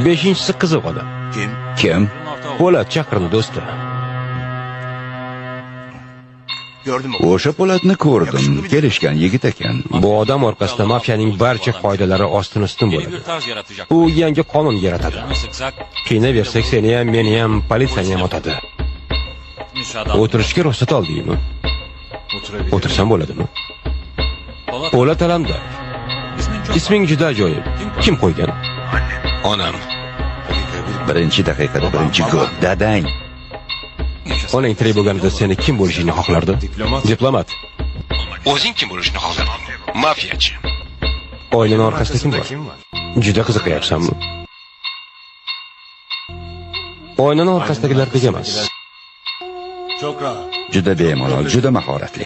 Beshinchisi qiziq odam. Kim? Po'lat Chaqirni do'sti. O'sha Po'latni ko'rdim. Kelishgan yigit ekan. Bu odam orqasida mafiyaning barcha qoidalari ostin-ustun bo'ladi. U yangi qonun yaratadi. Qiynaversak seni ham, meni ham, politsiyani ham otadi. O'tirishga ruxsat oldingmi? O'tirsam bo'ladimi? Po'lat Alamdor. Isming juda ajoyib. Kim qo'ygan? Onam. Birinchi daqiqada birinchi gol. Dadang. Onang tirik bo'lganida seni kim bo'lishingni xohlardi? Diplomat. O'zing kim bo'lishni xohlarding? Mafiyachi. Oilaning orqasida kim bor? Juda qiziqayapsanmi? Oynaning orqasidagilardek emas. Juda bemalol, juda mahoratli.